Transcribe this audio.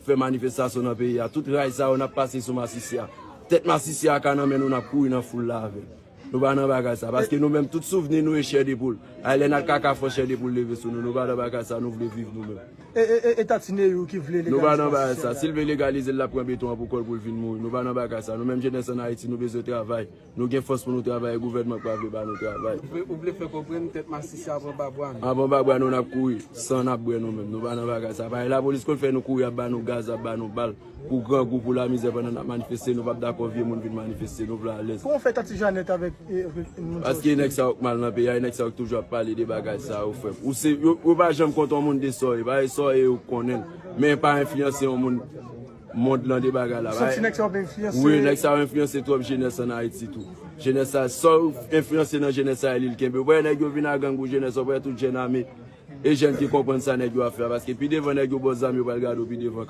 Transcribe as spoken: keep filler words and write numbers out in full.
fè manifestasyon nan peyi a. Tout ray sa yo n ap pase sou masisi a. Tèt masisi a ka nan men nou, n ap kouri nan foul la avè l. Nou pa nan bagay sa. Paske nou menm, tout souvni nou e chè de poul. Ay, lè n al kaka fò chè de poul leve sou nou. Nou pa nan bagay sa, nou vle viv nou menm. E, e, e, e Tati Neyou ki vle legalize. Nou pa nan bagay sa. Si l vle legalize l, l ap pran beton an pou kò l pou l vin mouri. Nou pa nan bagay sa. Nou menm jenès an Ayiti, nou bezwen travay. Nou gen fòs pou nou travay, gouvènman pa vle ba nou travay. Ou vle fè konprann tèt masisi a pran babwa nou. An pran babwa nou, n ap kouri. San n ap bwè nou menm. Nou pa nan bagay sa. Paske lapolis konn fè nou kouri ap ba nou gaz, ap ba nou bal. Pou grangou, pou lamizè pandan n ap manifeste, nou p ap dakò vye moun vin manifeste, nou vle alèz. Kòman w fè Tati Janèt avèk moun sa? Paske nèg sa yo k mal nan peyi a, e nèg sa yo k toujou ap pale de bagay sa yo, frè m. Ou se, yo, yo pa janm kontan yon moun de sa w ye, paske sa w ye yo konnen l. Men pa enfliyanse yon moun mond lan de bagay la. Ou santi nèg sa yo ap enfliyanse? Wi, nèg sa yo enfliyanse twòp jenès an Ayiti tou. Jenès sa, sa w enfliyanse nan jenès sa, li l kenbe. Ou pa wè nèg yo vin a gang pou jenès, ou pa wè tout jèn ame. E jèn ki konprann sa nèg yo ap fè a, paske pi devan nèg yo bò zam yo pral gade w pi devan.